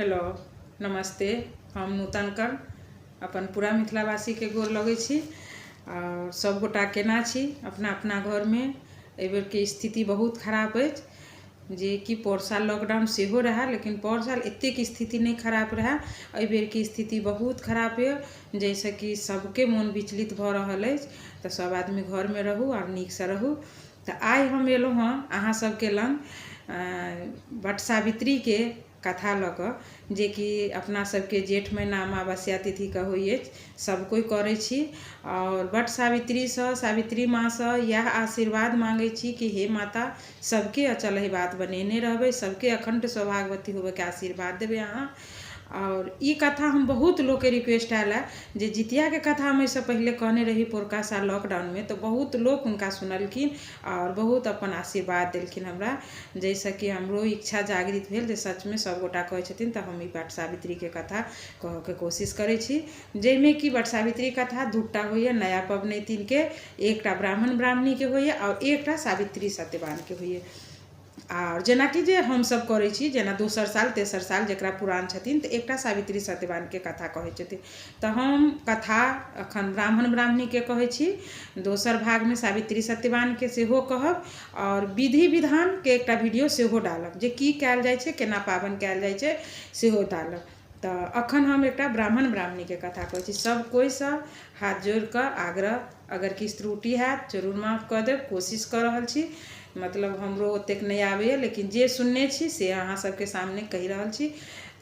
Hello नमस्ते। हम नूतन कर्ण अपन पूरा मिथिलावासीके गोर लगै छी। आओर सभगोटा केना छी अपना अपना घरमे? एहिबेरके स्थिति बहुत खराब अछि, जेकि पौर साल लॉकडाउन सेहो रहए, लेकिन पौर साल एतेक स्थिति नहि खराब रहए। एहिबेरके स्थिति बहुत खराब यऽ, जाहिसँ कि सभके मोन विचलित भऽ रहल अछि। तऽ सभ आदमी घरमे रहू आओर नीकसँ रहू। तऽ आइ हम एलहुँ हँ अहाँ सबके लग वट सावित्रीके कथा लऽ कऽ, जेकि अपना सबके जेठ महिना अमावस्या तिथिके होइ अछि, सब कोइ करै छी। आओर वट सावित्रीसँ, सावित्री माँसँ इएह आशीर्वाद माँगै छी कि हे माता, सबके अचल एहि बात बनेने रहबै, सबके अखण्ड सौभाग्यवती होबऽके आशीर्वाद देबै अहाँ। आओर ई कथा हम बहुत लोकके रिक्वेस्ट आयल हँ जे जितियाके कथा हम एहिसँ पहिले कहने रही पोरका साल लॉकडाउनमे, तऽ बहुत लोक हुनका सुनलखिन आओर बहुत अपन आशीर्वाद देलखिन हमरा, जाहिसँ कि हमरो इच्छा जागृत भेल जे सचमे सभगोटा कहै छथिन तऽ हम ई वट सावित्रीके कथा कहऽके कोशिश करै छी। जाहिमे कि वट सावित्री कथा दूटा होइए नया पबनैतिनके, एकटा ब्राह्मण ब्राह्मणीके होइए आओर एकटा सावित्री सत्यवानके होइए। आओर जेनाकि जे हमसभ करै छी, जेना दोसर साल तेसर साल जकरा पुरान छथिन तऽ एकटा सावित्री सत्यवानके कथा कहै छथिन। तऽ हम कथा एखन ब्राह्मण ब्राह्मणीके कहै छी, दोसर भागमे सावित्री सत्यवानके सेहो कहब आओर विधि विधानके एकटा वीडियो सेहो डालब, जे की कयल जाइ छै, केना पाबनि कयल जाइ छै, सेहो डालब। तऽ एखन हम एकटा ब्राह्मण ब्राह्मणीके कथा कहै छी। सभ कोइसँ हाथ जोड़ि कऽ आग्रह, अगर किछु त्रुटि हैत जरूर माफ कऽ देब। कोशिश कऽ रहल छी, मतलब हमरो ओतेक नहि आबैए, लेकिन जे सुनने छी से अहाँ सबके सामने कहि रहल छी।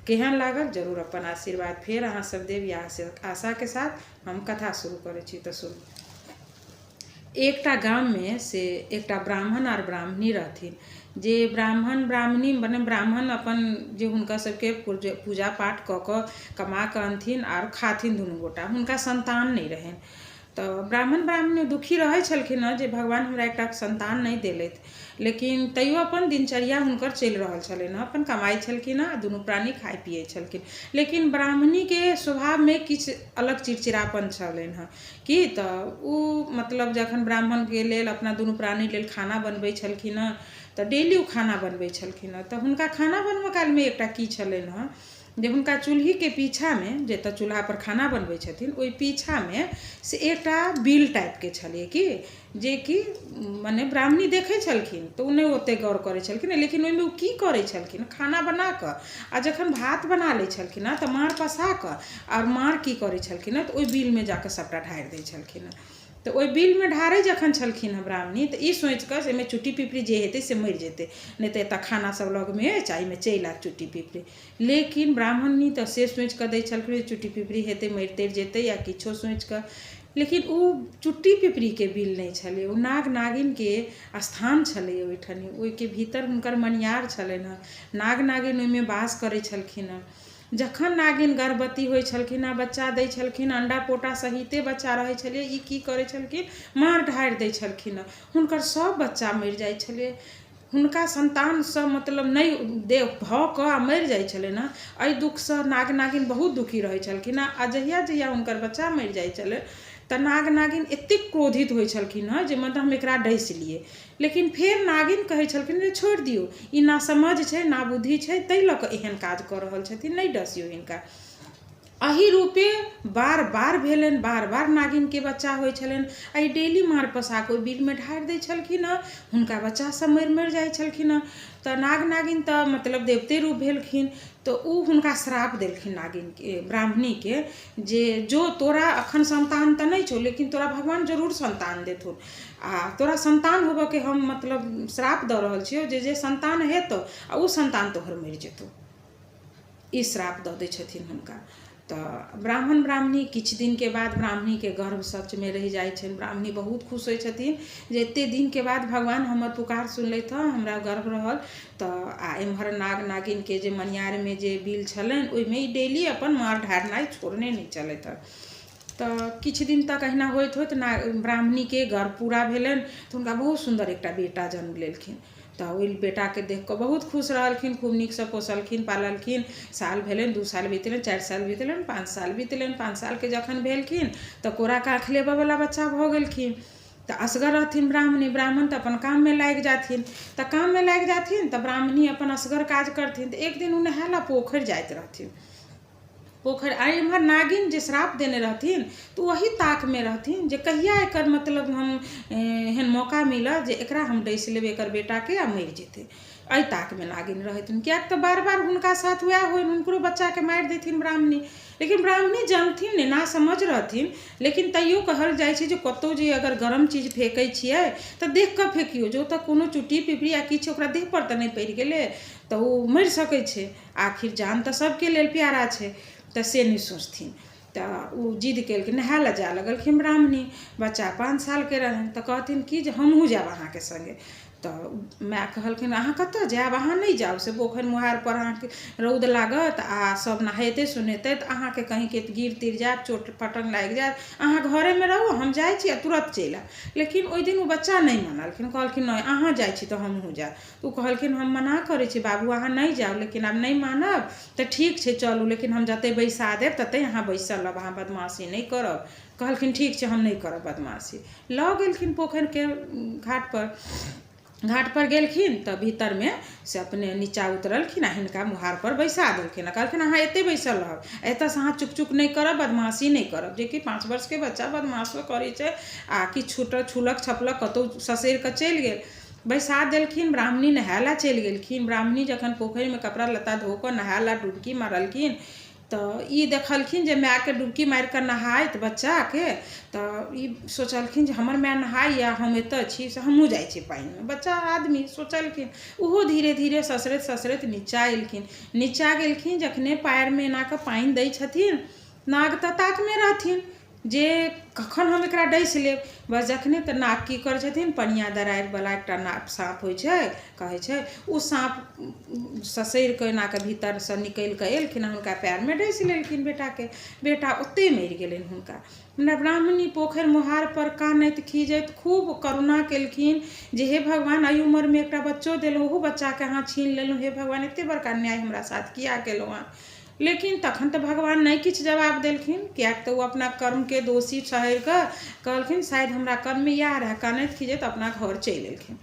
केहन लागल जरूर अपन आशीर्वाद फेर अहाँ सब देब, इएह आशाके साथ हम कथा शुरू करै छी। तऽ सुनू। एकटा गाममे से एकटा ब्राह्मण आर ब्राह्मणी रहथिन, जे ब्राह्मण ब्राह्मणी मने ब्राह्मण अपन जे हुनका सबके पूजा पाठ कऽ कऽ कमा कऽ अनथिन आर खाथिन दुनू गोटा। हुनका सन्तान नहि रहनि, तऽ ब्राह्मण ब्राह्मणी दुखी रहै छलखिन हँ जे भगवान हमरा एकटा सन्तान नहि देलथि। लेकिन तैयो अपन दिनचर्या हुनकर चलि रहल छलनि हँ, अपन कमाइ छलखिन हँ आ दुनू प्राणी खाइ पियै छलखिन। लेकिन ब्राह्मणीके स्वभावमे किछु अलग चिड़चिड़ापन छलनि हँ की तऽ ओ मतलब जखन ब्राह्मणके लेल, अपना दुनू प्राणी लेल खाना बनबै छलखिन हँ, तऽ डेली ओ खाना बनबै छलखिन हँ। तऽ हुनका खाना बनबऽ कालमे एकटा की छलनि हँ जे हुनका चूल्हीके पीछामे, जतऽ चूल्हापर खाना बनबै छथिन ओहि पीछामे से एकटा बिल टाइपके छलै कि जेकि मने ब्राह्मणी देखै छलखिन तऽ ओ नहि ओतेक गौर करै छलखिन। लेकिन ओहिमे ओ की करै छलखिन, खाना बना कऽ आ जखन भात बना लै छलखिन हँ तऽ माँड़ पसा कऽ आओर माँड़ की करै छलखिन हँ तऽ ओहि बिलमे जा कऽ सभटा ढारि दै छलखिन हँ। तऽ ओहि बिलमे ढारै जखन छलखिन हँ ब्राह्मणी, तऽ ई सोचि कऽ जे एहिमे चुट्टी पिपरी जे हेतै से मरि जेतै, नहि तऽ एतऽ खाना सभ लगमे अछि आ एहिमे चलि आयत चुट्टी पिपरी। लेकिन ब्राह्मणी तऽ से सोचि कऽ दै छलखिन जे चुट्टी पिपरी हेतै, मरि तरि जेतै या किछो सोचि कऽ। लेकिन ओ चुट्टी पिपरीके बिल नहि छलै, ओ नाग नागिनके स्थान छलै। ओहिठनी ओहिके भीतर हुनकर मनियार छलनि हँ, नाग नागिन ओहिमे वास करै छलखिन हँ। जखन नागिन गर्भवती होइ छलखिन हँ, बच्चा दै छलखिन, अण्डा पोटा सहिते बच्चा रहै छलै, ई की करै छलखिन, मार ढारि दै छलखिन हँ। हुनकर सभ बच्चा मरि जाइ छलै। हुनका सन्तानसँ मतलब नहि दे भऽ कऽ आ मरि जाइ छलनि हँ। एहि दुःखसँ नाग नागिन बहुत दुखी रहै छलखिन हँ। आ जहिया जहिया हुनकर बच्चा मरि जाइ छलै तऽ नाग नागिन एतेक क्रोधित होइ छलखिन हँ जे मतलब हम एकरा डसि लियै। लेकिन फेर नागिन कहै छलखिन जे छोड़ि दियौ, ई नासमझ छै, नाबुद्धि छै, ताहि लऽ कऽ एहन काज कऽ रहल छथिन, नहि डसियौ हिनका। एहि रूपे बार बार भेलनि, बार बार नागिनके बच्चा होइ छलनि आ ई डेली मार पसा कऽ ओहि बिलमे ढारि दै छलखिन हँ। हुनका बच्चासभ मरि मरि जाइ छलखिन हँ। तऽ नाग नागिन तऽ मतलब देवते रूप भेलखिन, तऽ ओ हुनका श्राप देलखिन नागिनके, ब्राह्मणीके, जे जो तोरा एखन सन्तान तऽ नहि छौ, लेकिन तोरा भगवान जरूर सन्तान देथुन आ तोरा सन्तान होबऽके हम मतलब श्राप दऽ रहल छियौ जे जे सन्तान हेतौ आ ओ सन्तान तोहर मरि जेतौ। ई श्राप दऽ दै छथिन हुनका। तऽ ब्राह्मण ब्राह्मणी किछु दिनके बाद ब्राह्मणीके गर्भ सचमे रहि जाइ छनि। ब्राह्मणी बहुत खुश होइ छथिन जे एते दिनके बाद भगवान हमर पुकार सुनलथि हँ, हमरा गर्भ रहल। तऽ आ एम्हर नाग नागिनके जे मनियारमे जे बिल छलनि ओहिमे ई डेली अपन मार ढारनाइ छोड़ने नहि छलथि हँ। तऽ किछु दिन तक अहिना होइत होइत ना ब्राह्मणीके गर्भ पूरा भेलनि, तऽ हुनका बहुत सुन्दर एकटा बेटा जन्म लेलखिन। तऽ ओहि बेटाके देख कऽ बहुत खुश रहलखिन, खूब नीकसँ पोसलखिन पाललखिन। साल भेलनि, 2 साल बीतलनि, 4 साल बीतलनि, 5 साल बीतलनि। 5 सालके जखन भेलखिन तऽ कोरा काँख लेबयवला बच्चा भऽ गेलखिन। तऽ असगर रहथिन ब्राह्मणी, ब्राह्मण तऽ अपन काममे लागि जाथिन। तऽ काममे लागि जाथिन तऽ ब्राह्मणी अपन असगर काज करथिन। तऽ एक दिन ओ नहाय लए पोखरि जाइत रहथिन। पोखरि आ एम्हर नागिन जे श्राप देने रहथिन तऽ ओ ओही ताकमे रहथिन जे कहिया एकर मतलब हम एहन मौका मिलत जे एकरा हम डसि लेबै एकर बेटाके आ मरि जेतै। एहि ताकमे नागिन रहथिन, किएक तऽ बार बार हुनका साथ वएह होइन, हुनकरो बच्चाके मारि देथिन ब्राह्मणी। लेकिन ब्राह्मणी जानथिन नहि, ना समझ रहथिन, लेकिन तैयो कहल जाइ छै जे कतहु जे अगर गरम चीज फेकै छियै तऽ देख कऽ फेकियौ जे ओतऽ कोनो चुट्टी पिपरी आ किछु ओकरा देह पर तऽ नहि पड़ि गेलै तऽ ओ मरि सकै छै। आखिर जान तऽ सबके लेल प्यारा छै, तऽ से नहि सोचथिन। तऽ ओ जिद केलखिन, नहाय लए जाय लगलखिन ब्राह्मणी। बच्चा 5 सालके रहनि तऽ कहथिन कि जे हमहूँ जायब अहाँके सङ्गे। तऽ माय कहलखिन अहाँ कतऽ जायब, अहाँ नहि जाउ, से पोखरि मोहारपर अहाँके रौद लागत आ सब नहेतै सुनेतै तऽ अहाँके कहीँके गिर तिर जायत, चोट पटन लागि जायत, अहाँ घरेमे रहू, हम जाइ छी आ तुरत चलि आयब। लेकिन ओहि दिन ओ बच्चा नहि मानलखिन, कहलखिन नहि अहाँ जाइ छी तऽ हमहूँ जायब। ओ कहलखिन हम मना करै छी बाबू अहाँ नहि जाउ, लेकिन आब नहि मानब तऽ ठीक छै चलू, लेकिन हम जतऽ बैसा देब ततहि अहाँ बैसल रहब, अहाँ बदमाशी नहि करब। कहलखिन ठीक छै हम नहि करब बदमाशी। लऽ गेलखिन पोखरिके घाटपर। घाटपर गेलखिन तऽ भीतरमे से अपने नीचाँ उतरलखिन आ हिनका मोहारपर बैसा देलखिन आ कहलखिन अहाँ एतहि बैसल रहब, एतयसँ अहाँ चुक चुक नहि करब, बदमाशी नहि करब। जेकि 5 वर्षके बच्चा बदमाशो करै छै आ किछु छूटल छूलक छपलक कतहु ससरि कऽ चलि गेल। बैसा देलखिन, ब्राह्मणी नहाय लए चलि गेलखिन। ब्राह्मणी जखन पोखरिमे कपड़ा लत्ता धो कऽ नहाय लए डुबकी मारलखिन तऽ ई देखलखिन जे मायके डुबकी मारि कऽ नहाइत बच्चाके। तऽ ई सोचलखिन जे हमर माय नहाइए, हम एतऽ छी, से हमहूँ जाइ छी पानिमे। बच्चा आदमी सोचलखिन, ओहो धीरे धीरे ससरैत ससरैत नीचाँ एलखिन। नीचाँ गेलखिन, जखने पएरमे एना कऽ पानि दै छथिन, नाग तऽ ताकमे रहथिन जे कखन हम एकरा डसि लेब। बस जखने तऽ नाग की करै छथिन, पनिया दरारिवला एकटा नाग साँप होइ छै, कहै छै, ओ साँप ससरि कऽ एना कऽ भीतरसँ निकलि कऽ एलखिन आ हुनका पएरमे डसि लेलखिन बेटाके। बेटा ओतहि मरि गेलनि हुनका। ब्राह्मणी पोखरि मोहारपर कानैत खीजैत खूब करुणा केलखिन जे हे भगवान, एहि उमरमे एकटा बच्चो देलहुँ, ओहू बच्चाके अहाँ छीन लेलहुँ, हे भगवान एतेक बड़का अन्याय हमरा साथ किया केलहुँ अहाँ। लेकिन तखन तऽ भगवान नहि किछु जवाब देलखिन, किएक तऽ ओ अपना कर्मके दोषी ठहरि कऽ कहलखिन शायद हमरा कर्ममे इएह रहए। कानैत खीजैत अपना घर चलि एलखिन।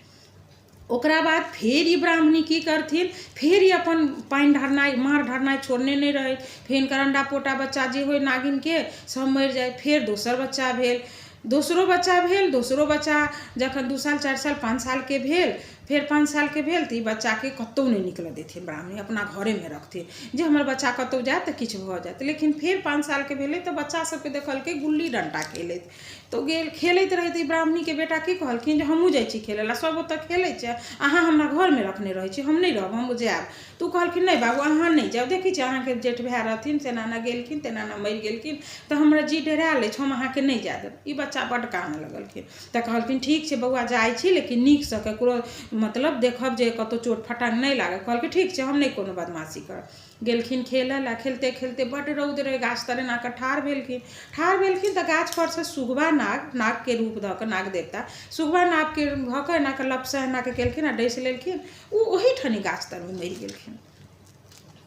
ओकरा बाद फेर ई ब्राह्मणी की करथिन, फेर ई अपन पानि ढारनाइ मार ढारनाइ छोड़ने नहि रहै। फेर हिनकर अंडा पोटा बच्चा जे होइ नागिनके सब मरि जाइ। फेर दोसर बच्चा भेल, दोसरो बच्चा भेल। दोसरो बच्चा जखन 2 साल 4 साल 5 सालके भेल, फेर 5 सालके भेल तऽ ई बच्चाके कतहु नहि निकलऽ देथिन ब्राह्मणी, अपना घरेमे रखथिन जे हमर बच्चा कतहु जायत तऽ किछु भऽ जायत। लेकिन फेर 5 सालके भेलै तऽ बच्चा सबके देखलकै गुल्ली डण्टा खेलैत, तऽ ओ गेल खेलैत रहै। तऽ ई ब्राह्मणीके बेटा की कहलखिन जे हमहूँ जाइ छी खेलै लए, सब ओतऽ खेलै छै, अहाँ हमरा घरमे रखने रहै छी, हम नहि रहब, हम जायब। तऽ ओ कहलखिन नहि बाबू अहाँ नहि जाउ, देखै छी अहाँके जेठ भाय रहथिन से एना एना गेलखिन तेना एना मरि गेलखिन, तऽ हमरा जी डेरायल अछि, हम अहाँके नहि जाय देब। ई बच्चा बड्ड कानऽ लगलखिन। तऽ कहलखिन ठीक छै बौआ जाइ छी, लेकिन नीकसँ ककरो मतलब देखब जे कतहु चोट फटांग नहि लागल। कहलकै ठीक छै हम नहि कोनो बदमाशी करब। गेलखिन खेलऽ लए, खेलते खेलते बड्ड रौद रहै, गाछ तर एना कऽ ठाढ़ भेलखिन। ठाढ़ भेलखिन तऽ गाछ पर से सुगबा नाग, नागके रूप धऽ कऽ नाग देवता सुगबा नागके धऽ कऽ एना कऽ लपसँ एना कऽ केलखिन आ डसि लेलखिन, ओ ओहीठनी गाछ तरमे मरि गेलखिन।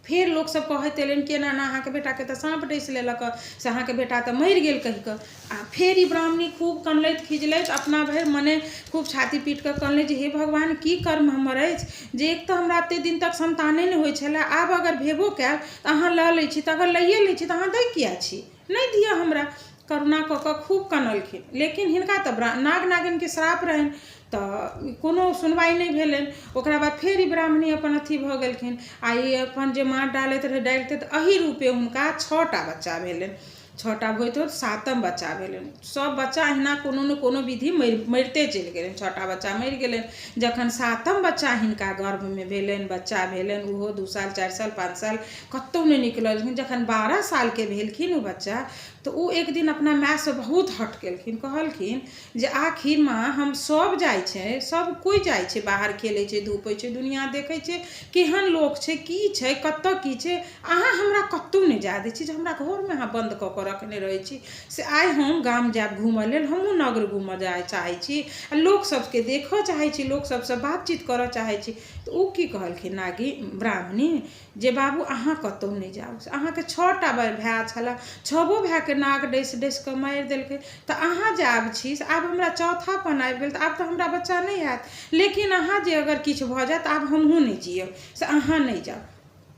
फेर लोकसभ कहैत एलनि कि एना एना अहाँके बेटाके तऽ साँप डसि लेलक, से अहाँके बेटा तऽ मरि गेल कहि कऽ। आ फेर ई ब्राह्मणी खूब कनलथि खिजलथि, अपना भरि मने खूब छाती पीट कऽ कनलथि जे हे भगवान की कर्म हमर अछि जे एक तऽ हमरा एतेक दिन तक सन्ताने नहि होइ छलै, आब अगर भेबो कयल तऽ अहाँ लऽ लै छी, तऽ अगर लैए लै छी तऽ अहाँ दै किया छी, नहि दिअ हमरा। करुणा कऽ कऽ खूब कनलखिन। लेकिन हिनका तऽ नाग नागिनके श्राप रहनि तऽ कोनो सुनवाइ नहि भेलनि। ओकरा बाद फेर ई ब्राह्मणी अपन अथी भऽ गेलखिन आ ई अपन जे मार डालैत रहै डालिते तऽ एहि रूपे हुनका 6टा बच्चा भेलनि। 6टा होइत होइत 7म बच्चा भेलनि। सब बच्चा अहिना कोनो ने कोनो विधि मरिते चलि गेलनि, 6टा बच्चा मरि गेलनि। जखन 7म बच्चा हिनका गर्भमे भेलनि, बच्चा भेलनि, ओहो 2 साल 4 साल 5 साल कतहु नहि निकललखिन। जखन 12 सालके भेलखिन ओ बच्चा तऽ ओ एक दिन अपना मायसँ बहुत हट केलखिन। कहलखिन जे आखिर माँ हम सब जाइ छै, सब कोइ जाइ छै, बाहर खेलै छै धूपै छै, दुनिआँ देखै छै, केहन लोक छै, की छै, कतऽ की छै, अहाँ हमरा कतहु नहि जाय दै छी, जे हमरा घरमे अहाँ बन्द कऽ कऽ रखने रहै छी से आइ हम गाम जायब घूमऽ लेल, हमहूँ नग्र घूमऽ जाय चाहै छी आ लोक सबके देखऽ चाहै छी, लोक सबसँ बातचीत करऽ चाहै छी। तऽ ओ की कहलखिन नागी ब्राह्मणी जे बाबू अहाँ कतहु नहि जाउ, से अहाँके छओटा भाय छलए, छबो भायके नाग डसि डसि कऽ मारि देलकै, तऽ अहाँ जे आब छी से आब हमरा चौथापन आबि गेल, तऽ आब तऽ हमरा बच्चा नहि हैत, लेकिन अहाँ जे अगर किछु भऽ जायत तऽ आब हमहूँ नहि जियब, से अहाँ नहि जाउ।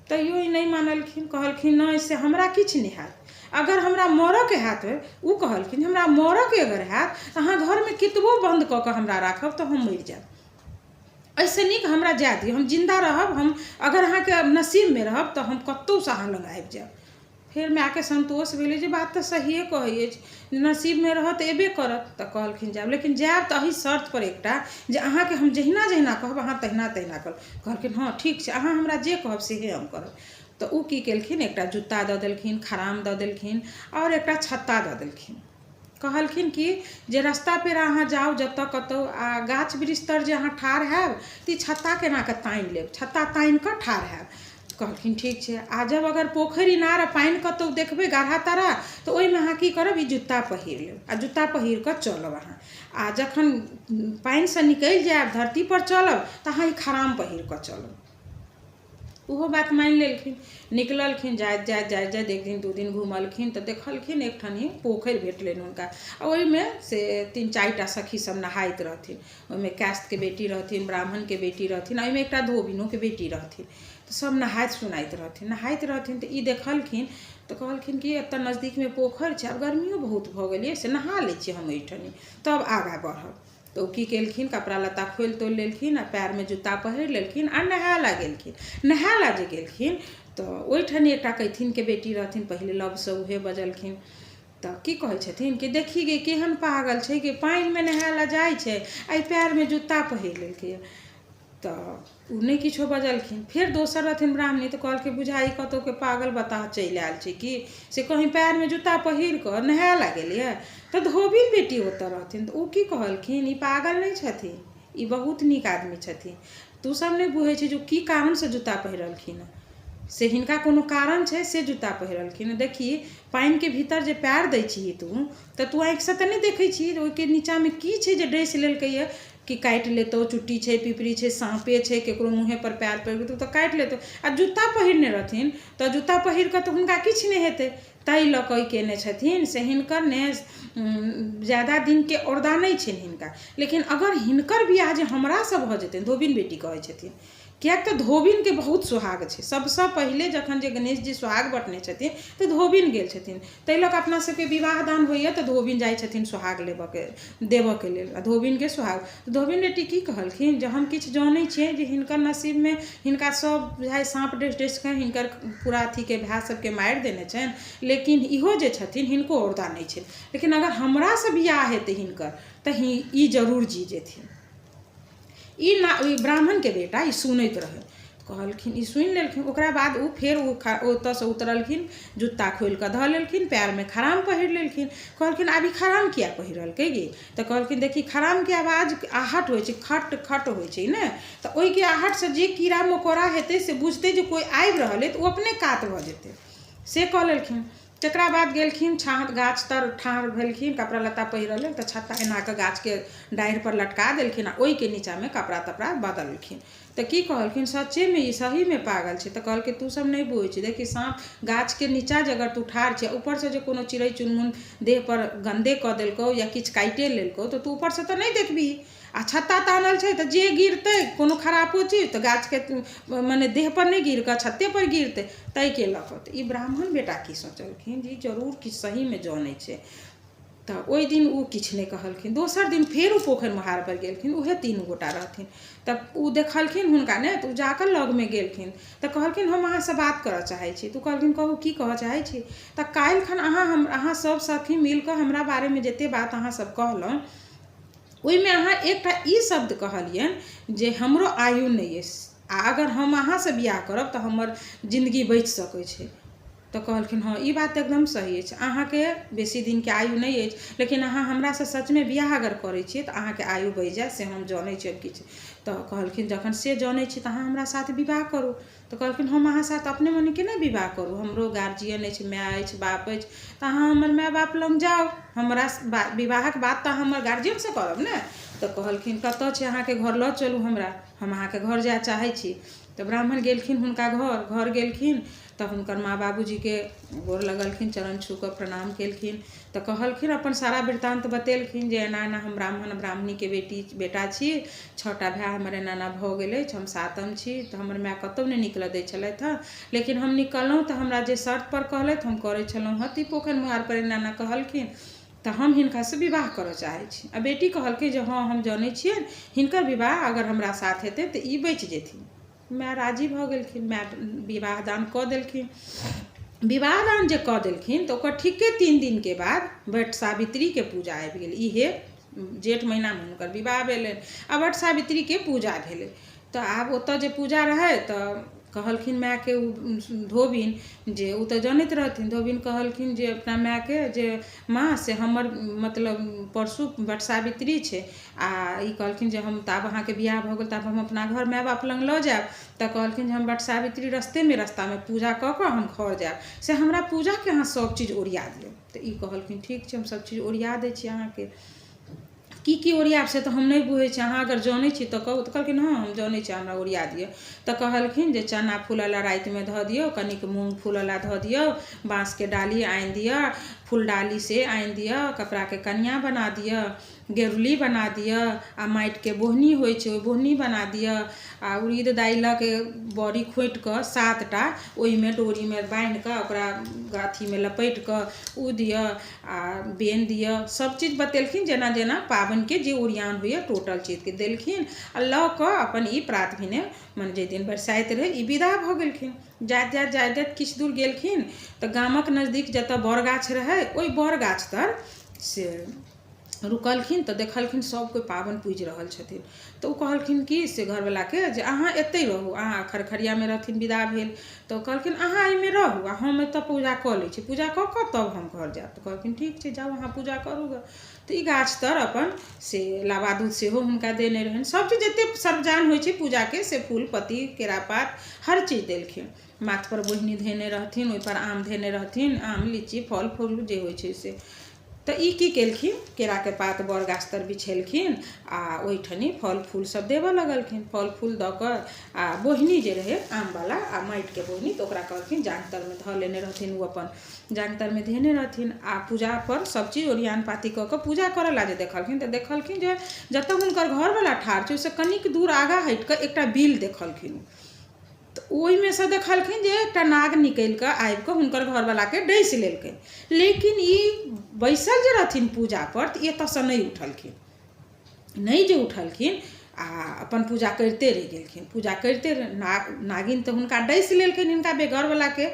तैयो ई नहि मानलखिन, कहलखिन नहि से हमरा किछु नहि हैत, अगर हमरा मरऽके हैत, ओ कहलखिन हमरा मरऽके अगर हैत तऽ अहाँ घरमे कतबो बन्द कऽ कऽ हमरा राखब तऽ हम मरि जायब, एहिसँ नीक हमरा जाय दिअ, हम जिन्दा रहब, हम अगर अहाँके नसीबमे रहब तऽ हम कतहुसँ अहाँ लग आबि जायब। फेर मायके सन्तोष भेलै जे बात तऽ सहिए कहै अछि, नसीबमे रहत तऽ एबे करत। तऽ कहलखिन जायब, लेकिन जायब तऽ एहि शर्तपर एकटा जे अहाँके हम जहिना जहिना कहब अहाँ तहिना तहिना करब। कहलखिन हँ ठीक छै, अहाँ हमरा जे कहब सएह हम करब। तऽ ओ की केलखिन, एकटा जुत्ता दऽ देलखिन, खराम दऽ देलखिन आओर एकटा छत्ता दऽ देलखिन। कहलखिन कि जे रस्ता पेरा अहाँ जाउ जतऽ कतहु आ गाछ वृक्ष तर जे अहाँ ठाढ़ हैब तऽ ई छत्ताके एनाकऽ तानि लेब, छत्ता तानिकऽ ठाढ़ हैब। कहलखिन ठीक छै। आ जब अगर पोखरि इनार आ पानि कतहु देखबै गाढ़ा ताढ़ा तऽ ओहिमे अहाँ की करब, ई जुत्ता पहिर लेब आ जुत्ता पहिर कऽ चलब अहाँ, आ जखन पानिसँ निकलि जायब धरतीपर चलब तऽ अहाँ ई खराम पहिर कऽ चलब। ओहो बात मानि लेलखिन। निकललखिन, जाइत जाइत जाइत जाइत एक दिन दू दिन घुमलखिन तऽ देखलखिन एकठाम पोखरि भेटलनि हुनका आ ओहिमे से तीन चारिटा सखी सब नहाइत रहथिन। ओहिमे कायस्थके बेटी रहथिन, ब्राह्मणके बेटी रहथिन आ ओहिमे एकटा धोबिनोके बेटी रहथिन। तऽ सब नहाइत सुनाइत रहथिन, नहाइत रहथिन तऽ ई देखलखिन तऽ कहलखिन कि एतऽ नजदीकमे पोखरि छै, आब गर्मियो बहुत भऽ गेलै से नहा लै छी हम एहिठाम तब आगाँ बढ़ब। तऽ ओ की केलखिन, कपड़ा लत्ता खोलि तोलि लेलखिन आ पएरमे जूता पहिर लेलखिन आ नहाय लए गेलखिन। नहाय लए जे गेलखिन तऽ ओहिठाम एकटा कैथिनके बेटी रहथिन, पहिले लवसँ उहे बजलखिन। तऽ की कहै छथिन कि देखही गे केहन पागल छै गे, पानिमे नहाय लए जाइ छै आ ई पएरमे जूता पहिर लेलकैए। तऽ ओ नहि किछो बजलखिन। फेर दोसर रहथिन ब्राह्मणी तऽ कहलकै बुझाइ ई कतहुके पागल बताह चलि आयल छै कि से कहीं पएरमे जूता पहिर कऽ नहाय लए गेलैए। तऽ धोबिन बेटी ओतऽ रहथिन तऽ ओ की कहलखिन, ई पागल नहि छथिन, ई बहुत नीक आदमी छथिन, तू सब नहि बुझै छी जे ओ की कारणसँ जूता पहिरलखिन हँ, से हिनका कोनो कारण छै से जूता पहिरलखिन हँ। देखही पानिके भीतर जे पएर दै छिही तू तऽ तू आँखिसँ तऽ नहि देखै छिही ओहिके नीचाँमे की छै जे डसि लेलकैए कि काटि लेतौ, चुट्टी छै, पिपरी छै, साँपे छै, ककरो मुँहेपर पएर पड़ि जेतौ तऽ काटि लेतौ। आ जूता पहिरने रहथिन तऽ जूता पहिर कऽ तऽ हुनका किछु नहि हेतै, ताहि लऽ कऽ ई कयने छथिन से हिनकर ने ज्यादा दिनके औरदा नहि छनि हिनका, लेकिन अगर हिनकर बियाह जे हमरासँ भऽ जेतनि, धोबिन बेटी कहै छथिन, किएक तऽ धोबिनके बहुत सोहाग छै। सभसँ पहिले जखन जे गणेश जी सोहाग बँटने छथिन तऽ धोबिन गेल छथिन, ताहि लऽ कऽ अपना सभके विवाह दान होइए तऽ धोबिन जाइ छथिन सोहाग लेबऽके देबऽके लेल आ धोबिनके सोहाग। धोबिन बेटी की कहलखिन जे हम किछु जनै छियै जे हिनकर नसीबमे हिनका सभ बुझाइ साँप डसि डसि कऽ हिनकर पूरा अथीके भाय सभके मारि देने छनि, लेकिन इहो जे छथिन हिनको औरदा नहि छनि, लेकिन अगर हमरासँ बियाह हेतै हिनकर तऽ ई जरूर जी जेथिन। ई ना ई ब्राह्मणके बेटा ई सुनैत रहै, कहलखिन ई सुनि लेलखिन। ओकरा बाद ओ फेर ओ ओतऽसँ उतरलखिन, जुत्ता खोलिकऽ धऽ लेलखिन, पयरमे खराम पहिर लेलखिन। कहलखिन आब ई खराम किआ पहिरलकै गे? तऽ कहलखिन देखी खरामके आवाज आहट होइ छै, खट खट होइ छै ने, तऽ ओहिके आहटसँ जे कीड़ा मकोड़ा हेतै से बुझतै जे कोइ आबि रहल अइ तऽ ओ अपने कात भऽ जेतै, से कऽ लेलखिन। तकरा बाद गेलखिन छाँह गाछ तर ठाढ़ भेलखिन, कपड़ा लत्ता पहिरऽ लेल तऽ छत्ता एना कऽ गाछके डाढ़िपर लटका देलखिन आ ओहिके नीचाँमे कपड़ा तपड़ा बदललखिन। तऽ की कहलखिन सच्चेमे ई सहीमे पागल छै। तऽ कहलकै तू सब नहि बुझै छी, देखी साँप गाछके नीचाँ जे अगर तू ठाढ़ छै ऊपरसँ जे कोनो चिड़ै चुनमुन देहपर गन्दे कऽ देलकौ या किछु काटिए लेलकौ तऽ तू ऊपरसँ तऽ नहि देखबिही, आ छत्ता तानल छै तऽ जे गिरतै कोनो खरापो चीज तऽ गाछके मने देहपर नहि गिर कऽ छत्तेपर गिरतै, ताहिके लऽ कऽ। तऽ ई ब्राह्मण बेटा की सोचलखिन जे ई जरूर किछु सहीमे जनै छै। तऽ ओहि दिन ओ किछु नहि कहलखिन। दोसर दिन फेर ओ पोखरि महारपर गेलखिन, उएह तीनू गोटा रहथिन। तऽ ओ देखलखिन हुनका ने तऽ ओ जा कऽ लगमे गेलखिन तऽ कहलखिन हम अहाँसँ बात करय चाहै छी। तऽ ओ कहलखिन कहू की कहऽ चाहै छी? तऽ काल्हिखन अहाँ हम अहाँ सभ सखी मिल कऽ हमरा बारेमे जतेक बात अहाँसभ कहलहुँ ओहिमे अहाँ एकटा ई शब्द कहलियनि जे हमरो आयु नहि अछि आ अगर हम अहाँसँ बियाह करब तऽ हमर जिन्दगी बचि सकै छै। तऽ कहलखिन हँ ई बात एकदम सही अछि अहाँके बेसी दिनके आयु नहि अछि, लेकिन अहाँ हमरासँ सचमे बियाह अगर करै छियै तऽ अहाँके आयु बढ़ि जायत, से हम जनै छियै किछु। तऽ कहलखिन जखन से जनै छी तऽ अहाँ हमरा साथ विवाह करू। तऽ कहलखिन हम अहाँ साथ अपने मने केना विवाह करू, हमरो गार्जियन अछि, माय अछि, बाप अछि, तऽ अहाँ हमर माय बाप लग जाउ, हमरा विवाहक बात तऽ अहाँ हमर गार्जियनसँ करब ने। तऽ कहलखिन कतऽ छै अहाँके घर, लऽ चलू हमरा, हम अहाँके घर जाय चाहै छी। तऽ ब्राह्मण गेलखिन हुनका घर, घर गेलखिन तऽ हुनकर माँ बाबूजीके गोर लगलखिन, चरण छू कऽ प्रणाम केलखिन। तऽ कहलखिन अपन सारा वृतान्त बतेलखिन जे एना एना हम ब्राह्मण ब्राह्मणीके बेटी बेटा छी, 6टा भाय हमर एना एना भऽ गेल अछि, हम सातम छी, तऽ हमर माय कतहु नहि निकलऽ दै छलथि हँ, लेकिन हम निकललहुँ तऽ हमरा जे शर्तपर कहलथि हम करै छलहुँ हँ, तऽ ई पोखरि मोहारपर एना एना कहलखिन, तऽ हम हिनकासँ विवाह करऽ चाहै छी। आ बेटी कहलकै जे हँ हम जनै छियनि, हिनकर विवाह अगर हमरा साथ हेतै तऽ ई बचि जेथिन। माय राजी भऽ गेलखिन, माय विवाह दान कऽ देलखिन। विवाह दान जे कऽ देलखिन तऽ ओकर ठीके 3 दिनके बाद वट सावित्रीके पूजा आबि गेल। इहे जेठ महीनामे हुनकर विवाह भेलनि आ वट सावित्रीके पूजा भेलै। तऽ आब ओतऽ जे पूजा रहै तऽ कहलखिन मायके ओ धोबिन, जे ओ तऽ जनैत रहथिन, धोबिन कहलखिन जे अपना मायके जे माँ से हमर मतलब परसू वट सावित्री छै, आ ई कहलखिन जे हम तऽ आब अहाँके बियाह भऽ गेल तऽ आब हम अपना घर माय बाप लग लऽ जायब। तऽ कहलखिन जे हम वट सावित्री रस्तेमे पूजा कऽ कऽ हम घर जायब, से हमरा पूजाके अहाँ सब चीज ओरिया दिअ। तऽ ई कहलखिन ठीक छै, हम सब चीज ओरिया दै छी अहाँके, की की ओरियाब से तऽ हम नहि बुझै छी, अहाँ अगर जनै छी तऽ कहू। तऽ कहलखिन हँ हम जनै छी, हमरा ओरिया दिअ। तऽ कहलखिन जे चना फूलऽ ला रातिमे धऽ दियौ, कनिक मूँग फूलऽ ला धऽ दियौ, बाँसके डाली आनि दिअ, फूल डाली से आनि दिअ, कपड़ाके कनिआ बना दिअ, गेरुली बना दिअ, आ माटिके बोहनी होइ छै ओ बोहनी बना दिअ, आ उड़ीद दालिक बड़ी खोँटि कऽ 7टा ओहिमे डोरीमे बान्हि कऽ ओकरा अथीमे लपेटि कऽ ओ दिअ, आ बेन दिअ। सब चीज बतेलखिन जेना जेना पाबनिके जे ओरियान होइए टोटल चीजके देलखिन। आ लऽ कऽ अपन ई प्रात भेने मने जाहि दिन बरसाइत रहै ई विदा भऽ गेलखिन। जाइत जाइत जाइत जाइत किछु दूर गेलखिन तऽ गामक नजदीक जतऽ बड़ गाछ रहै ओहि बड़ गाछ तर से रुकलखिन। तऽ देखलखिन सब कोइ पाबनि पूजि रहल छथिन। तऽ ओ कहलखिन कि से घरवलाके जे अहाँ एतहि रहू, अहाँ खरखरियामे रहथिन विदा भेल, तऽ कहलखिन अहाँ एहिमे रहू आ हम एतऽ पूजा कऽ लै छी, पूजा कऽ कऽ तब हम घर जायब। तऽ कहलखिन ठीक छै, जाउ अहाँ पूजा करू गऽ। तऽ ई गाछ तर अपन से लाबा दूध सेहो हुनका देने रहनि, सब चीज जतेक सरजान होइ छै पूजाके से फूल पत्ती केरा पात हर चीज देलखिन। माथपर बोहनी धेने रहथिन, ओहिपर आम धेने रहथिन, आम लीची फल फूल जे होइ छै से। तऽ ई की केलखिन, केराके पात बड़ गाछ तर बिछेलखिन आ ओहिठनी फल फूल सब देबऽ लगलखिन। फल फूल दऽ कऽ आ बोहनी जे रहै आमवला आ माटिके बोहनी, तऽ ओकरा कहलखिन जाँघ तरमे धऽ लेने रहथिन, ओ अपन जाँघ तरमे धेने रहथिन। आ पूजा पर सब चीज ओरियान पाती कऽ कऽ पूजा करऽ ला जे देखलखिन तऽ देखलखिन जे जतऽ हुनकर घरवला ठाढ़ छै ओहिसँ कनिक दूर आगाँ हटि कऽ एकटा बिल देखलखिन। तऽ ओहिमे सँ देखलखिन जे एकटा नाग निकलि कऽ आबि कऽ हुनकर घरवलाके डसि लेलकै, लेकिन ई बैसल जे रहथिन पूजा पर तऽ एतऽसँ नहि उठलखिन। नहि जे उठलखिन आ अपन पूजा करिते रहि गेलखिन, पूजा करिते नागिन तऽ हुनका डसि लेलकनि, हिनका घरवलाके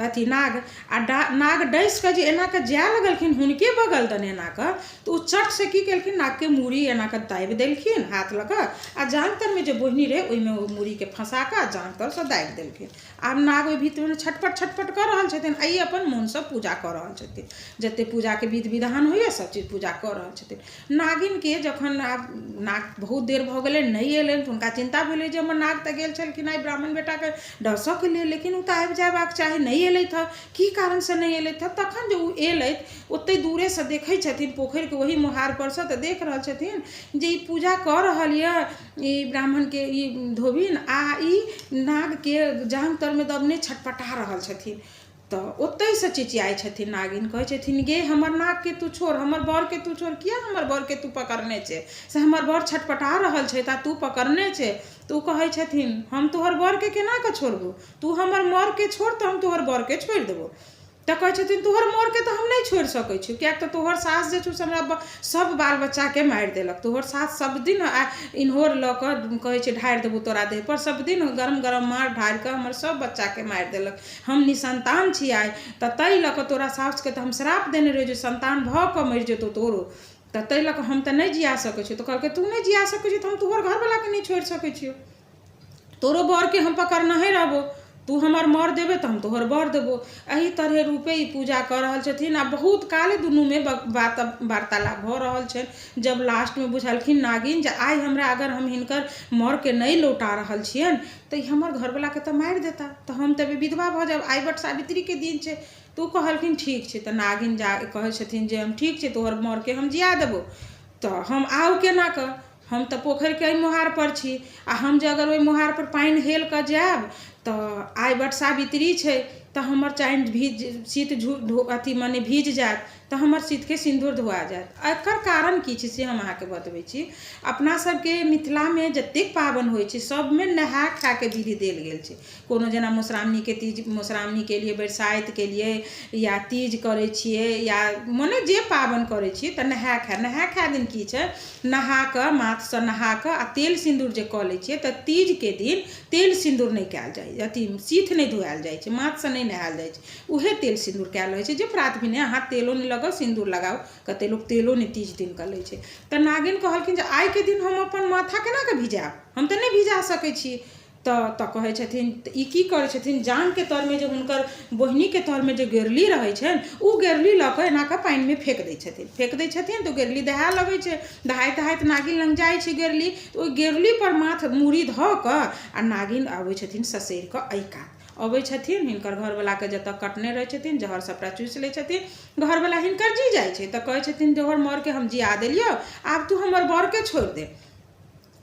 अथी नाग, आ नाग डसि कऽ जे एना कऽ जाय लगलखिन हुनके बगल दने एना कऽ, तऽ ओ चट से की केलखिन, नागके मूड़ी एना कऽ दाबि देलखिन हाथ लऽ कऽ, आ जाँघ तरमे जे बोहनी रहै ओहिमे ओ मूड़ीके फँसा कऽ आ जाँघ तरसँ दाबि देलखिन। आब नाग ओहि भीतरमे छटपट छटपट कऽ रहल छथिन आ ई अपन मोनसँ पूजा कऽ रहल छथिन, जते पूजाके विधि विधान होइए सब चीज पूजा कऽ रहल छथिन। नागिनके जखन आब नाग बहुत देर भऽ गेलै नहि एलनि तऽ हुनका चिन्ता भेलै जे हमर नाग तऽ गेल छलखिन आइ ब्राह्मण बेटाके डसऽके लेल, लेकिन ओ तऽ आबि जयबाक चाही, नहि एलथि हँ, की कारणसँ नहि एलथि हँ। तखन जे ओ एलथि ओते दूरेसँ देखै छथिन पोखरिके ओहि मोहार परसँ, तऽ देख रहल छथिन जे ई पूजा कऽ रहल यऽ ई ब्राह्मणके ई धोबिन, आ ई नागके जाँघ तरमे दबने छटपटा रहल छथिन। तऽ ओतहिसँ चिचियाइ छथिन नागिन, कहै छथिन गे हमर नागके तू छोड़, हमर बरके तू छोड़, किया हमर बरके तू पकड़ने छै, से हमर बर छटपटा रहल छै आ तू पकड़ने छै। तऽ ओ कहै छथिन हम तोहर बरके केना कऽ छोड़बौ, तू हमर मरके छोड़ तऽ हम तोहर बरके छोड़ि देबौ। तऽ कहै छथिन तोहर मरके तऽ हम नहि छोड़ि सकै छियौ, किएक तऽ तोहर सास जे छौ से हमरा सब बाल बच्चाके मारि देलक, तोहर सास सब दिन इन्होर लऽ कऽ कहै छै ढारि देबौ तोरा देह पर, सब दिन गरम गरम मार ढारि कऽ हमर सब बच्चाके मारि देलक, हम निसन्तान छी आइ, तऽ ताहि लऽ कऽ तोरा सासुके तऽ हम श्राप देने रहियौ जे सन्तान भऽ कऽ मरि जेतौ तोरो, तऽ ताहि लऽ कऽ हम तऽ नहि जिया सकै छियौ। तऽ कहलकै तू नहि जिया सकै छी तऽ हम तोहर घरवलाके नहि छोड़ि सकै छियौ, तोरो बरके हम पकड़नहे रहबो। तू हमर मर देबे तऽ हम तोहर बर देबो। एहि तरहे रूपे ई पूजा कऽ रहल छथिन आ बहुत काल दुनूमे बात वार्तालाप भऽ रहल छनि। जब लास्टमे बुझलखिन नागिन जे आइ हमरा अगर हम हिनकर मरके नहि लौटा रहल छियनि तऽ ई हमर घरवलाके तऽ मारि देता, तऽ हम तऽ विधवा भऽ जायब। आइ वट सावित्रीके दिन छै। तऽ ओ कहलखिन ठीक छै। तऽ नागिन जा कहै छथिन जे हम ठीक छै, तोहर मरके हम जिया देबौ, तऽ हम आउ केना कऽ? हम तऽ पोखरिके एहि मोहारपर छी आ हम जे अगर ओहि मोहारपर पानि हेल कऽ जायब तऽ आइ वट सावित्री छै, तऽ हमर चानि भीज सीत झू अथी मने भीज जायत, तऽ हमर सीतके सिन्दूर धोआ जायत। एकर कारण की छै से हम अहाँके बतबै छी। अपना सबके मिथिलामे जतेक पाबनि होइ छै सबमे नहाय खायके विधि देल गेल छै। कोनो जेना मधुश्रावणीके तीज, मधुश्रावणी केलियै, बरसाइत केलियै, या तीज करै छियै, या मने जे पाबनि करै छियै तऽ नहाय खाय। नहाय खाय दिन की छै, नहा कऽ माथसँ नहा कऽ आ तेल सिन्दूर जे कऽ लै छियै तऽ तीजके दिन तेल सिन्दूर नहि कयल जाइ, अथी सीथ नहि धोआयल जाइ छै, माथसँ नहि नहायल जाइ छै, उएह तेल सिन्दूर कयल होइ छै जे प्रात भेने अहाँ तेलो नहि लगाउ, सिन्दूर लगाउ। कते लोक तेलो नहि तीज दिनके लै छै। तऽ नागिन कहलखिन जे आइके दिन हम अपन माथा केना कऽ भिजायब, हम तऽ नहि भिजा सकै छी। तऽ कहै छथिन ई की करै छथिन, जाँघके तरमे जे हुनकर बोहनीके तरमे जे गेरली रहै छनि ओ गेरली लऽ कऽ एना कऽ पानिमे फेक दै छथिन। फेक दै छथिन तऽ ओ गेरली दहाए लगै छै। दहाइत दहाइत नागिन लग जाइ छै गेरली, तऽ ओहि गेरलीपर माथ मूड़ी धऽ कऽ आ नागिन अबै छथिन ससरि कऽ एहि कात अबै छथिन। हिनकर घरवलाके जतऽ कटने रहै छथिन जहर सभटा चूसि लै छथिन। घरवला हिनकर जी जाइ छै। तऽ कहै छथिन तोहर मरके हम जिया देलियौ, आब तू हमर बरके छोड़ि दे।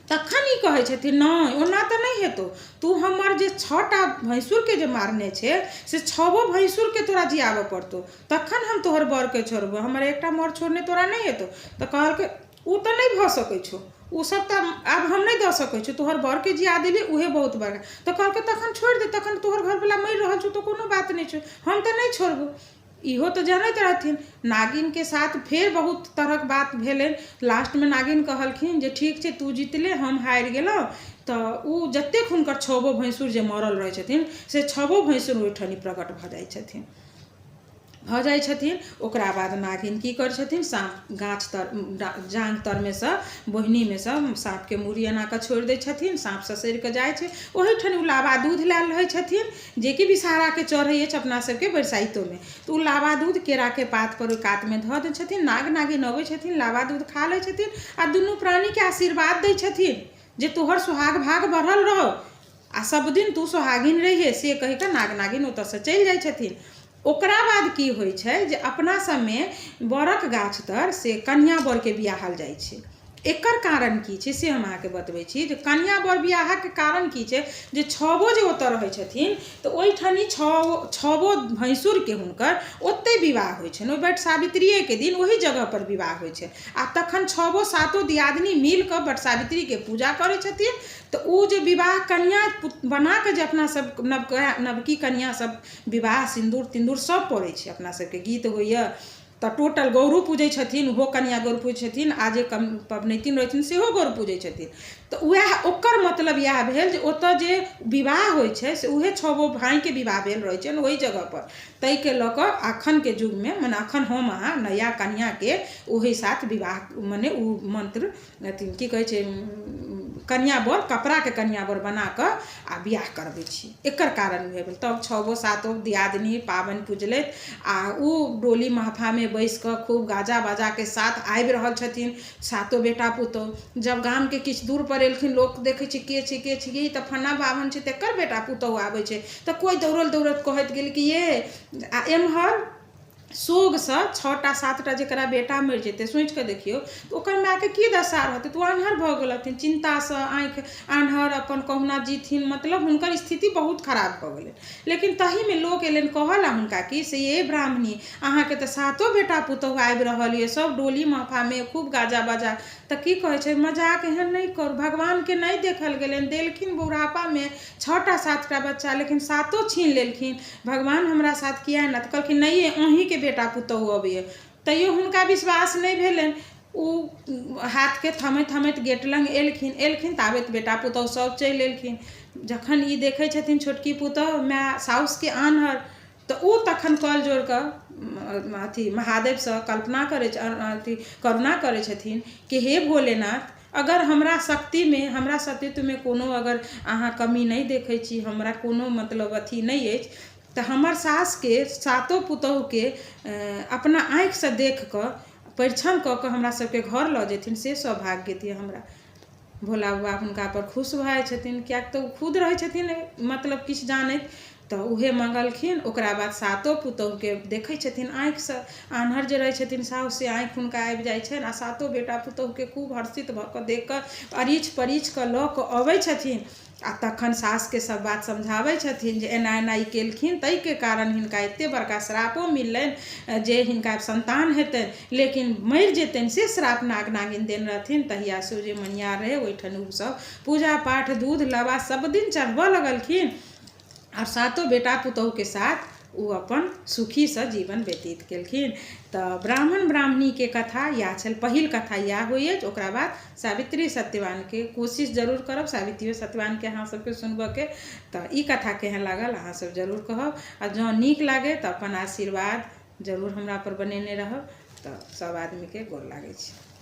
तखन ई कहै छथिन नहि, ओना तऽ नहि हेतौ, तू हमर जे 6टा भैंसुरके जे मारने छै से 6 भैंसुरके तोरा जियाबऽ पड़तौ, तखन हम तोहर बरके छोड़बौ, हमर एकटा मर छोड़ने तोरा नहि हेतौ। तऽ कहलकै ओ तऽ नहि भऽ सकै छौ, ओ सब तऽ आब हम नहि दऽ सकै छियौ, तोहर बरके जिया देलियै उहे बहुत बड़का। तऽ कहलकै तखन छोड़ि दे, तखन तोहर घरवला मरि रहल छौ तऽ कोनो बात नहि छौ, हम तऽ नहि छोड़बौ। इहो तऽ जनैत रहथिन। नागिनके साथ फेर बहुत तरहक बात भेलनि। लास्टमे नागिन कहलखिन जे ठीक छै, तू जीतले, हम हारि गेलहुँ। तऽ ओ जतेक हुनकर 6 भैंसुर जे मरल रहै छथिन से 6 भैंसुर ओहिठाम प्रकट भऽ जाइ छथिन, भऽ जाइ छथिन। ओकरा बाद नागिन की करै छथिन, साँप गाछ तर जाँघ तरमे सँ बोहनीमे सँ साँपके मूड़ी एना कऽ छोड़ि दै छथिन। साँप ससरि कऽ जाइ छै। ओहिठाम ओ लाबा दूध लायल रहै छथिन जेकि विषहाराके चढ़ै अछि अपना सबके बरसाइतोमे। तऽ ओ लाबा दूध केराके पातपर ओहि कातमे धऽ दै छथिन। नाग नागिन अबै छथिन, लाबा दूध खा लै छथिन आ दुनू प्राणीके आशीर्वाद दै छथिन जे तोहर सोहाग भाग बढ़ल रहौ आ सब दिन तू सोहागिन रहिहे, से कहि कऽ नाग नागिन ओतऽसँ चलि जाइ छथिन। ओकरा बाद की होइ छै जे अपना सबमे बड़क गाछ तर से कनिया बरके बियाहल जाइ छै। एकर कारण की छै से हम अहाँके बतबै छी जे कनिया बर बियाहके कारण की छै जे 6 जे ओतऽ रहै छथिन तऽ ओहिठाम 6 भैंसुरके हुनकर ओतहि विवाह होइ छनि। ओहि वट सावित्रिएके दिन ओहि जगहपर विवाह होइ छै आ तखन 6 7 दियादनी मिल कऽ वट सावित्रीके पूजा करै छथिन। तऽ ओ जे विवाह कनिया बना कऽ जे अपना सब नवकी कनिया सब विवाह सिन्दूर तिन्दूर सब पड़ै छै, अपना सबके गीत होइए तऽ टोटल गौरो पूजै छथिन, ओहो कनिया गौर पूजै छथिन आ जे पबनैतिन रहै छथिन सेहो गौर पूजै छथिन। तऽ उएह ओकर मतलब इएह भेल जे ओतऽ जे विवाह होइ छै से उएह 6 भाइके विवाह भेल रहै छनि ओहि जगहपर। ताहिके लऽ कऽ अखनके युगमे मने अखन हम अहाँ नया कनियाके ओहि साथ विवाह मने ओ मन्त्र अथी की कहै छै कनिया बर कपड़ाके कनिया बर बना कऽ आ बियाह करबै छी। एकर कारण उएह भेल। तब 6 7 दियादनी पाबनि पुजलथि आ ओ डोली महफामे बैस कऽ खूब गाजा बाजाके साथ आबि रहल छथिन 7 बेटा पुतोहु। जब गामके किछु दूर पर एलखिन, लोक देखै छै के छै के छै, ई तऽ फन्ना बाभन छै तकर बेटा पुतोहु आबै छै। तऽ कोइ दौड़ल दौड़ैत कहैत गेल कि ये आ एम्हर सोगसँ 6टा 7टा जकरा बेटा मरि जेतै, सोचि कऽ देखियौ तऽ ओकर मायके की दशा रहतै। तऽ ओ आन्हर भऽ गेल रहथिन, चिन्तासँ आँखि आन्हर, अपन कहुना जीथिन, मतलब हुनकर स्थिति बहुत खराब भऽ गेलनि। लेकिन तहीमे लोक एलनि कहऽ लए हुनका कि से ये ब्राह्मणी, अहाँके तऽ 7 बेटा पुतोहु आबि रहल यऽ, सब डोली महफामे खूब गाजा बाजा। तऽ की कहै छै, मजाक एहन नहि करू, भगवानके नहि देखल गेलनि, देलखिन बुढ़ापामे 6टा 7टा बच्चा, लेकिन 7 छीन लेलखिन। भगवान हमरा साथ किया ने? तऽ कहलखिन नहि, अहीँके बेटा पुतोहु अबैए। तैयो हुनका विश्वास नहि भेलनि। ओ हाथके थमैत थमैत गेट लग एलखिन, एलखिन ताबैत बेटा पुतोहु सब चलि एलखिन। जखन ई देखै छथिन छोटकी पुतोहु माय साउसके आन्हर, तऽ ओ तखन कल जोड़ि कऽ अथी महादेवसँ कल्पना करै अथी करुणा करै छथिन कि हे भोलेनाथ, अगर हमरा शक्तिमे, हमरा सतीत्वमे कोनो अगर अहाँ कमी नहि देखै छी, हमरा कोनो मतलब अथी नहि अछि, तऽ हमर सासके सातो पुतोहुके अपना आँखिसँ देख कऽ परिछन कऽ कऽ हमरा सबके घर लऽ जेथिन, से सौभाग्य दिअ हमरा। भोला बाबा हुनकापर खुश भऽ जाइ छथिन, किएक तऽ ओ खुद रहै छथिन मतलब किछु जानैत। तऽ उहे मङ्गलखिन। ओकरा बाद सातो पुतोहुके देखै छथिन आँखिसँ, आन्हर जे रहै छथिन साउस, से आँखि हुनका आबि जाइ छनि, आ सातो बेटा पुतोहुके खूब हर्षित भऽ कऽ देख कऽ अरिछ परिछ कऽ लऽ कऽ अबै छथिन। आ तखन सासके सब बात समझाबै छथिन जे एना एना ई केलखिन, ताहिके कारण हिनका एते बड़का श्रापो मिललनि जे हिनका सन्तान हेतनि लेकिन मरि जेतनि, से श्राप नाग नागिन देने रहथिन। तहियासँ जे मनियार रहै, ओहिठाम ओसब पूजा पाठ दूध लाबा सब दिन चढ़बऽ लगलखिन, आओर सातो बेटा पुतोहुके साथ ओ अपन सुखीसँ जीवन व्यतीत केलखिन। तऽ ब्राह्मण ब्राह्मणीके कथा इएह छल, पहिल कथा इएह होइ अछि। ओकरा बाद सावित्री सत्यवानके कोशिश जरूर करब, सावित्रियो सत्यवानके अहाँ सबके सुनबऽके। तऽ ई कथा केहन लागल, अहाँ सब जरूर कहब, आ जँ नीक लागै तऽ अपन आशीर्वाद जरूर हमरा पर बनेने रहब। तऽ सब आदमीके गोर लागै छी।